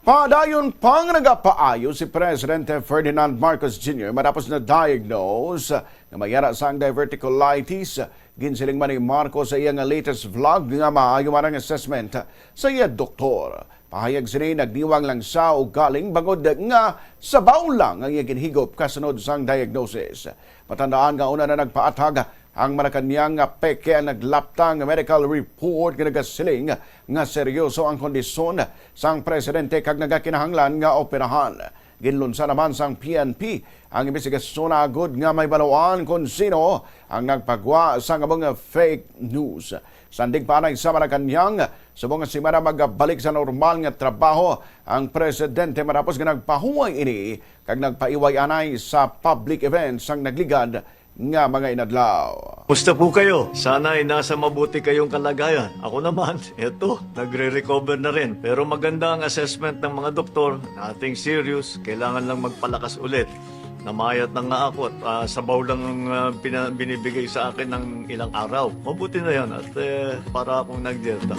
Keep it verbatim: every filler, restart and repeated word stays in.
Padayon pang nagapaayo si Presidente Ferdinand Marcos Junior matapos na-diagnose nga may ara sang diverticulitis. Ginsiling man ni Marcos sa iya nga latest vlog nga maayo man ang assessment sa iya doktor. Pahayag sini, nagdiwang lang sa ugaling bangod nga sabaw lang ang iya ginhigop kasunod sang diagnosis. Matandaan nga una na nagpaathag ang Malacañang nga peke ang naglapta nga medical report nga nagasiling nga seryoso ang kondisyon sang presidente kag nagakinahanglan nga operahan. Ginlunsa naman sang P N P ang imbestigasyon agod nga may baluan kon sino ang nagpagwa sang amo nga fake news. Sandig pa anay sa Malacañang, subong nga semana magabalik sa normal nga trabaho ang presidente matapos nga nagpahuway ini kag nagpaiway anay sa public events sang nagligad nga mga inadlaw. Kumusta po kayo? Sana ay nasa mabuti kayong kalagayan. Ako naman, eto, nagre-recover na rin. Pero maganda ang assessment ng mga doktor, nothing serious, kailangan lang magpalakas ulit. Namayat na nga ako at, ah, sabaw lang ang, ah, pina-, binibigay sa akin ng ilang araw. Mabuti na yan at, eh, para akong nagdieta.